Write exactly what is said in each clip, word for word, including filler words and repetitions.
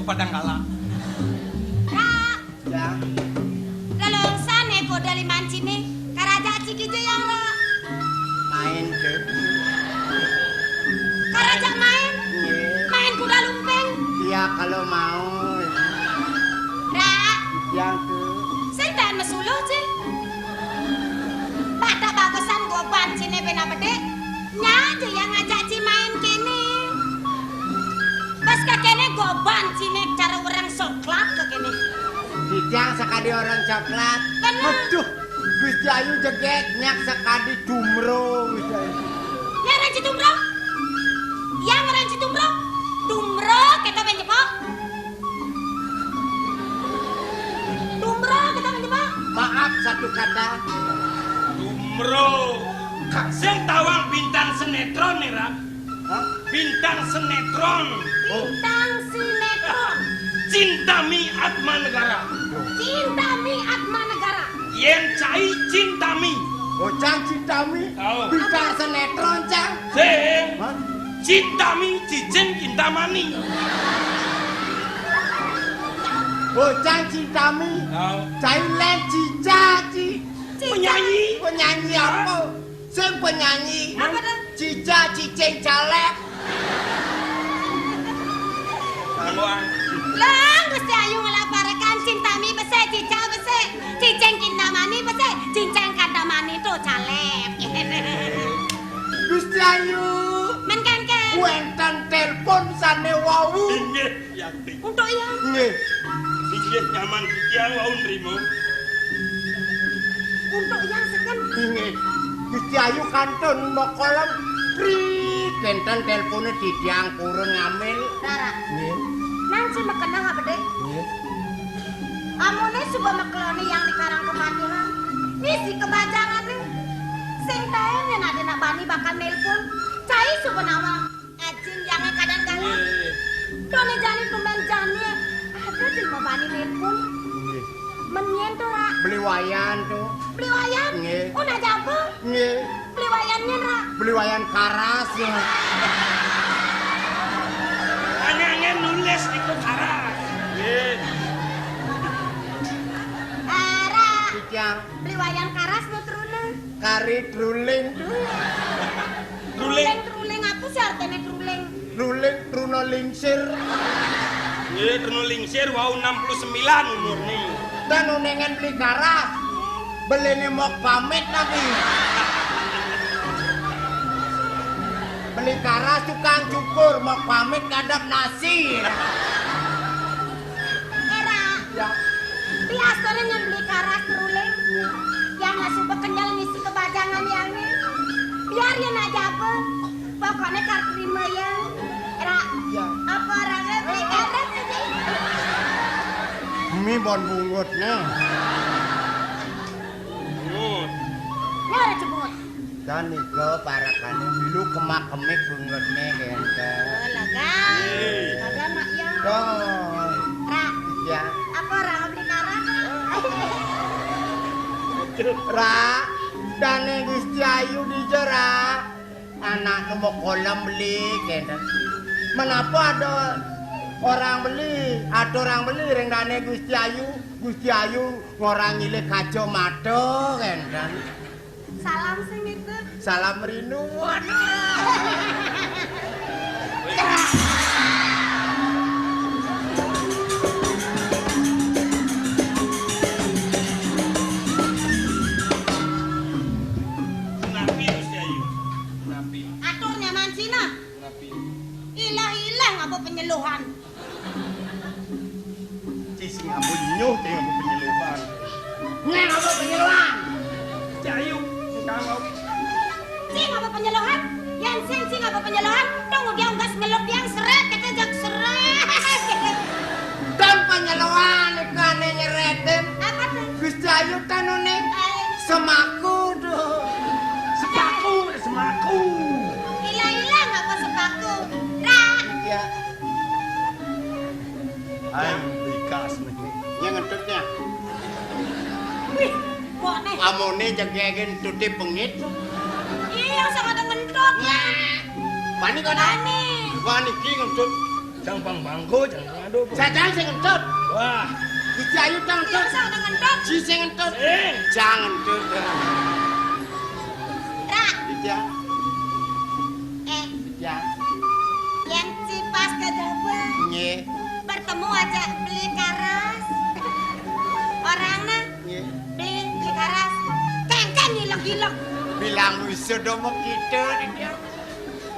Padang kala. Ra. Ya. Lelongsan eko dali mancine. Karaja ciki je yang ra. Main ke. Karaja main. Iya. Main kuda lumping. Iya, kalau mau. Ra. Yang ke. Sing taen mesuluh, Ci. Pada bagusan goban cine bena bedik. Nya aja yang ngajak Ci main kene. Bas ke kene goban cine cara orang soklat ke kene. Tidak sekali orang coklat. Bener. Aduh, Gusti Ayu jegek nyak sekali jumro Gusti Ayu. Ya, Ranji Tumro. Yang Ranji Tumro. Tumro kita main jepok. Tumro kita main jepok. Maaf satu kata. Tumro. Sing tawang bintang sinetron nih, Rak. Hah? Bintang sinetron. Oh. Bintang sinetron. Cintami Atma Negara. Cintami Atma Negara. Yen cai Cintami. Oh, Cang Cintami. Oh. Bintang sinetron, Cang. Sing. Hah? Cintami Cicing Kintamani. Oh, Cang Cintami. Oh. Cai len cica, ci. Penyanyi. Penyanyi apa? Sing penyanyi. Apa tuh? Cica Cicing Caleg. Anu, ah. Lah, Gusti Ayu ngelaparekan Cintami besik, Cica besik, Cicing Kintamani besik, Cincang Kantamani to caleg. Gusti Ayu. Men kan, kan? Wenten telepon sane wau. Inggih, Yanti. Untuk yang. Nggih. Inggih, nyaman titiang wau nrimo. Untuk yang seken. Inggih. Gusti Ayu kantun makolem. Prit, wenten telepone titiang purun ngambil. Rara. Nggih. Nang si mekena apa, Dek? Nggih. Amune suba mekelone yang di Karang Kepatihan. Ngisi kebajangane. Sing taen yen ade nak bani bakal nelpon. Cai suba nawang. Ajin yang kadang galang. Nggih. Done jani tumben jani. Ada di bani nelpon. Nggih. Menyen to, Ra. Beli wayan to. Beli wayan? Nggih. Oh, nak jago? Nggih. Beli wayan nyen, Ra. Beli wayan karas ya. Angen nulis iku karas. Nggih. Ah, Ra. Iya. Beli wayan karas no trune. Kari truling. Truling. Truling, truling apa sih artine truling? Truling, truna lingsir. Iya, truna lingsir wau enam puluh sembilan umurne. Dan unengan beli karas. Belene mok pamit lagi. Beli karas tukang cukur, mok pamit kadap nasi. Era. Ya. Biasane nyang beli karas truling. Iya. Yang nggak suka kenyal ngisi kebajangan yang ini. Biar ya nak jago. Pokoknya kar terima ya. Era. Ya. Apa orangnya beli karas ini? Mi bon bungut nih. Bungut. Ya ada cebut. Dan nika parakane milu kemak-kemik bungutne kenten. Oh, lega. Iya. Lega, Mak, ya. Dong. Ra. Ya. Apa orang beli karak? Ra, dane Gusti Ayu dija, Ra. Anakne mau kolam beli kenten. Menapa ada orang beli, ada orang beli ring dane Gusti Ayu, Gusti Ayu ngorang nyilih kacamata kenten. Salam sing nitip. Salam rindu. Waduh. Napi, Gusti Ayu? Napi? Atur nyaman Cina. Napi? Ilah-ilah ngapa penyeluhan. Ci sing ambo nyuh, ci ngapa penyeluhan. Neng apa penyeluhan? Ci Ayu, engkang mau. Ci ngapa penyeluhan? Yan sing ci ngapa penyeluhan? Tunggu dia unggas nyelup dia seret, kita jak seret. Dan penyeluhan iku ane nyeretin. Apa tuh? Gusti Ayu tanune. Ayo. Semaku tuh. Sepaku, semaku. Ilah-ilah ngapa sepaku? Ra. Iya. Ayo, ikas nih. Nya ngentutnya. Wih, kok nih? Amone jegege ngentute pengit. Iya, sing ada ngentut. Wah. Bani kok, Nak? Bani. Wah, niki ngentut. Jang bang bangko, jang. Jajang sing ngentut. Wah. Gusti Ayu tang ngentut. Iya, sing ngentut. Ji sing ngentut. Sing. Jang ngentut. Ra. Iya. Eh. Iya. Yang cipas ke Jaba. Nggih. Bertemu aja beli karas. Orangnya Nggih. Beli, beli karas. Kengkeng ngilek-ngilek. Bilang wisuda mah gitu dia.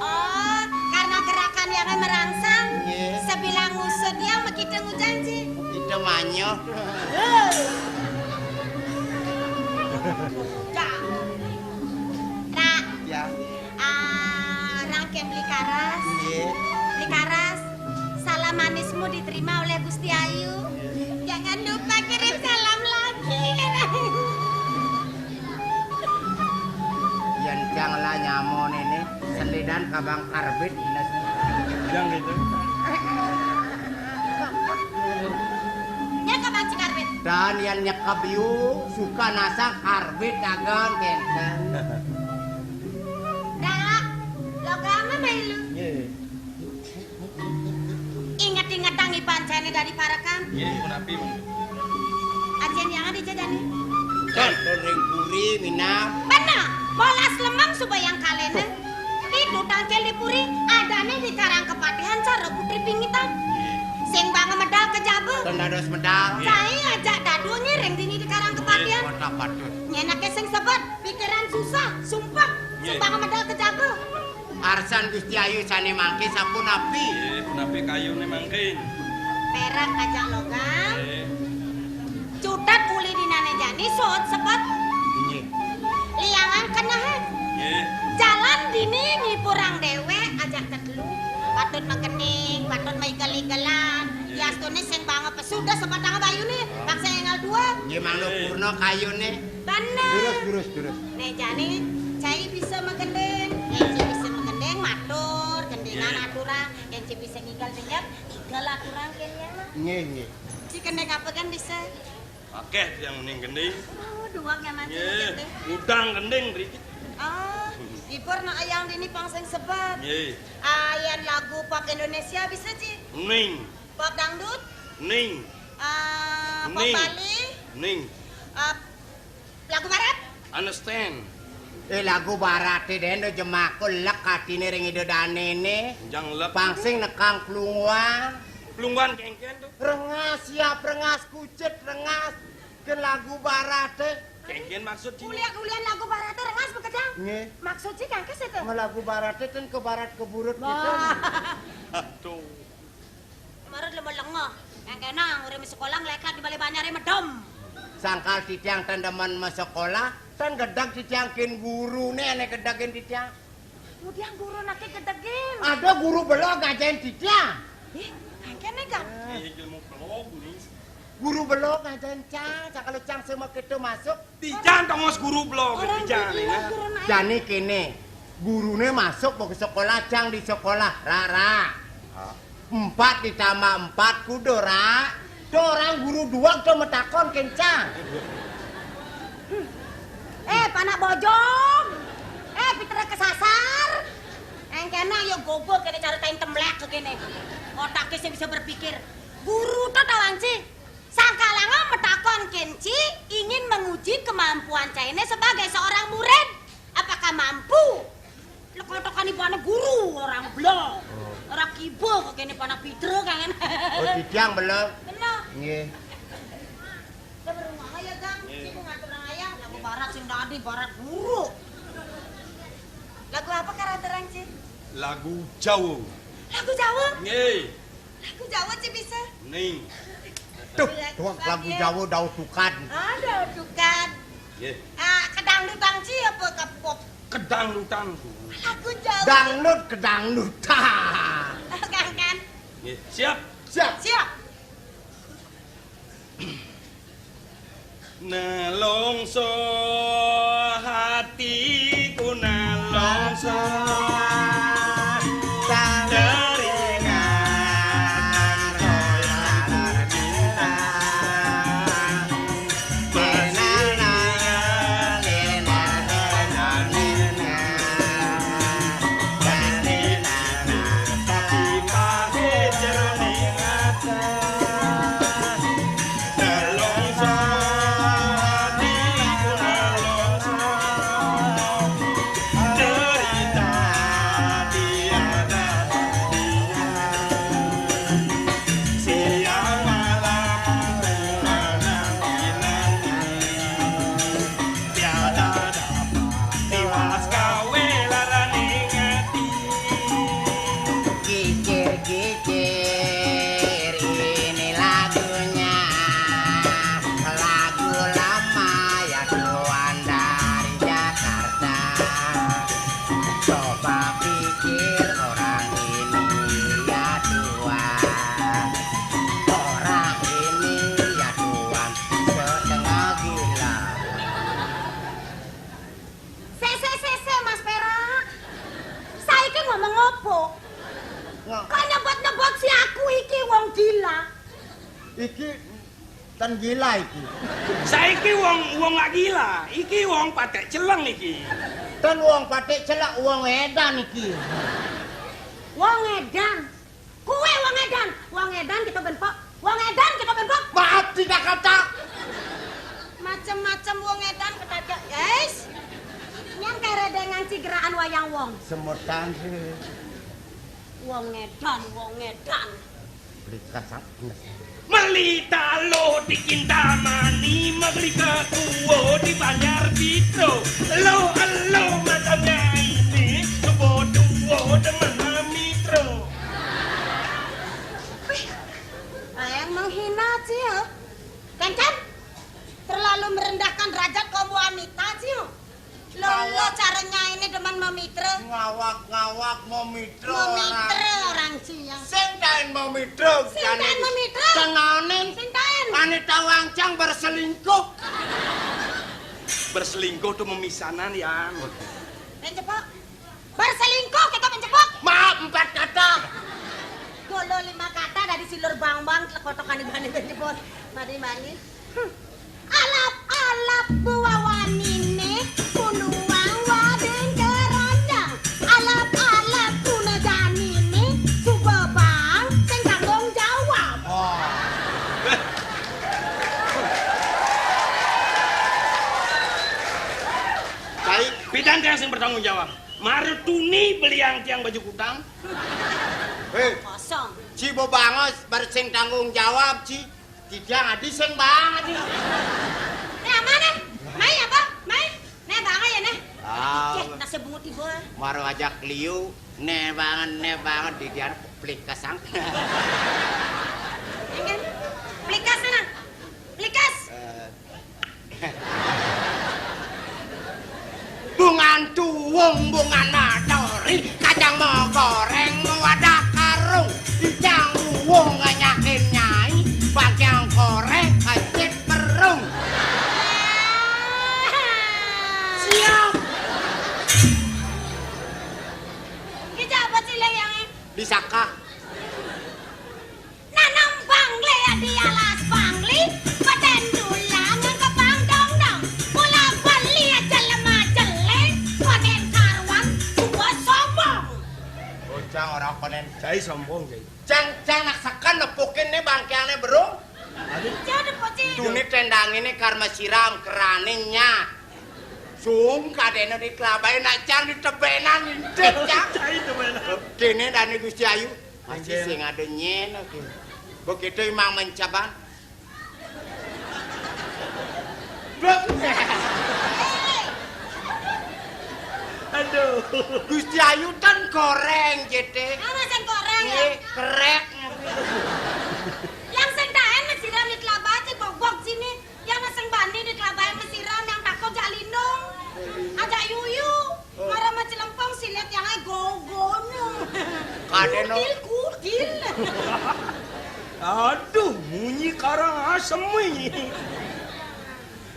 Oh, karena gerakan yang merangsang, Nggih. Sebilang ngusut yang begitu ngujanji. Kita manyok. Nah, Ya. Ah, rangke beli karas. Nggih. Beli karas. Salam manismu diterima oleh Gusti Ayu. Jangan lupa kirim salam lagi. Yen jang lah nyamon ini, selidan kabang karbit, Ines. Jang gitu. Nya kabang cikarbit. Dan yang nyekep yu, suka nasang karbit dagang kenten. Dah, lo kamu melu. Nggih. Inget-inget tang iban jane dari parekan. Nggih, pun api, Mang. Ajen yang ada jadane. Kan ring puri minam. Bener, bolas lemang supaya yang kalene. Itu tangkel di puri, adane di Karang Kepatihan cara Putri Pingitan. Sing bang medal ke Jabe. Ten dados medal. Saya ajak dadu ngiring dini di Karang Kepatihan. Kota patut. Nyenake sing sebet, pikiran susah, sumpah. Sing bang medal ke Jabe. Arsan Gusti Ayu sane mangke sapunapi? Nggih, punapi kayune mangke? Perak kajak logam. Nggih. Cutet uli dinane jani sot sepet. Nggih. Liangan kenehe. Nggih. Jalan dini ngipurang dewek ajak ketelu. Patut makening, patut maigel-igelan. Nggih. Yastune sing banget pesudah sebatang bayune, paksa engal dua. Nggih, mangda purna kayune. Bener. Durus, durus, durus. Nek jani cai bisa magending. Yen cai bisa magending, matur, gendingan Nggih. Aturan. Yen cai bisa ngigel gending, igel aturan kene mah. Nggih, nggih. Ci kendeng apa kan bisa? Akeh yang mending gending. Oh, duwak nyaman Nggih. Gending. Udang gending mriki. Oh, ipur nak ayang dini pang sing sebet. Nggih. Ah, yen lagu pop Indonesia bisa, Ci? Ning. Pop dangdut? Ning. Ah, pop Ning. Bali? Ning. Ah, lagu barat? Understand. Eh, lagu barate den do jemakul lek atine ring ida danene. Jang lek. Pang sing nekang plunguan. Plunguan kengken to. Rengas, siap rengas, kucit rengas. Ken lagu barate. Kengken maksud ci. Ulian-ulian lagu barate rengas bekedang. Nggih. Maksud ci kangkes itu. Nge lagu barate ten ke barat ke burut gitu. Wah. Aduh. Marut lemo lengo. Yang kena nguri sekolah ngelekat di balai banjar medem. Sangkal titiang ten demen ma sekolah, ten gedeg titiang ken gurune ane gedegin titiang. Kemudian guru nake gedegin. Ada guru belo ngajain titiang. Ih, yang kene kan? Eh, ilmu belog nih. Guru belo ngajain cang, cang kalau cang semua kita masuk. Tijang tongos guru belo Orang tijang guru nih. Guru naik. Jani kene, gurune masuk mau ke sekolah, cang di sekolah, rara. Empat ditambah empat kudu, Ra. Tuh orang guru dua tuh metakon kencang. Eh, panak bojong. Eh, Peter kesasar. Engkena yo gogo kene cara tain temlek kene. Otaknya sih bisa berpikir. Guru tuh tawang sih. Sangkalanga metakon kenci ingin menguji kemampuan China sebagai seorang murid. Apakah mampu? Lekotokan ibane guru orang belo. Orang kibo kok kene panak Peter kan. Oh, titiang belo. Bener. Nggih. Kita berumah ya, Gang. Nggih. Sibuk ngatur ayam, lagu barat sing dadi barat guru. Lagu apa karantarang, Ci? Lagu Jawa. Lagu Jawa? Nggih. Lagu Jawa, Ci, bisa? Ning. Tuh, tuang lagu Jawa dau tukan. Aduh, tukan. Nggih. Ah, kedangdutan, Ci, apa ke pop? Kedangdutan. Lagu Jawa. Dangdut kedangdutan. Kan, kan? Nggih, siap. Siap. Siap. Nelongso hatiku nelongso. Ten gila iki. Saiki wong, wong lak gila, iki wong patek celeng iki. Ten wong patek celeng, wong edan iki. Wong edan. Kuwe wong edan. Wong edan kita ben pok. Wong edan kita ben pok. Maaf, tidak kata. Macem-macem wong edan ketajak, guys. Nyang kere dengan cigeraan wayang wong. Semutan sih. Wong edan, wong edan. Beli kasang. Meli taluh di Kintamani, meli kekuwo di Banjar Pito. Lo elo macamnya ini, tuwo-tuwo demen mitro. Wih, yang menghina, Cil. Kan, kan? Terlalu merendahkan derajat kaum wanita, Cil. Lo, lo caranya ini demen memitra. Ngawak-ngawak memitra. Memitra orang. Orang Cina. Sing taen memitra. Sing taen memitra. Tenganin. Sing taen. Ane tawancang berselingkuh. Berselingkuh tuh memisanan, Yang. Pencepok. Berselingkuh kita pencepok. Maaf, empat kata. Golo lima kata dari silur bang-bang, kotokan ibane pencepok. Mari, mari. Alap-alap buwawanine, kunuwang wading keranjang. Alap-alap kunedanine, suba bang sing tanggung jawab. Oh. Baik, pidan tiang sing bertanggung jawab. Marutuni beliang tiang baju kutang. Hei, kosong. Ci bebangos bar sing tanggung jawab, Ci. Titiang adi sing banget nih. Nih, apa nih? Mai apa? Mai? Nih, banget ya, nih. Ah. Cek, nasi bungut tiba. Maro ajak liu, nih banget, nih banget, di dia plikes ang. Ini kan? Plikes sana. Plikes. Eh. Bungan tuwung, bungan madori, kacang mau goreng, mau ada karung, ijang uwung nganyakin nyai, bagian korek kecit perung. Siap. Ki jabat sih, Leng, yang ini? Disaka. Nanam bangli di alas bangli, beten dulang ke pangdong-dong. Mula beli aja lemah jelek, konen karuan, suka sombong. Bocah orang konen. Cai sombong, cai. Cang, cang nak seken nepukin nih bangkiane berung. Aduh. Jangan pocin. Duni tendang ini karma siram keraninya. Sung kadene di kelabai nak cang di tebenan intit, cang. Cai tebenan. Dene dani Gusti Ayu. Masih sing ada nyen, oke. Begitu imang mencaban. Blok. Aduh. Gusti Ayu kan koreng, J T. Apa sing koreng ya? Nggih, kerek. Yang sing taen mesiran di kelabah, cek bobok sini. Yang meseng bani di kelabah yang mesiran, yang takut jak lindung. Ajak yuyu. Mara macelempong silet yang ai gogonya. Kadeno. Kukil, kukil. Aduh, munyi karang asem ini.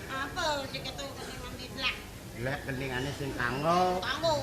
Apa diketu kelingan di blak? Blak kelingannya sing kanggo. Kanggo.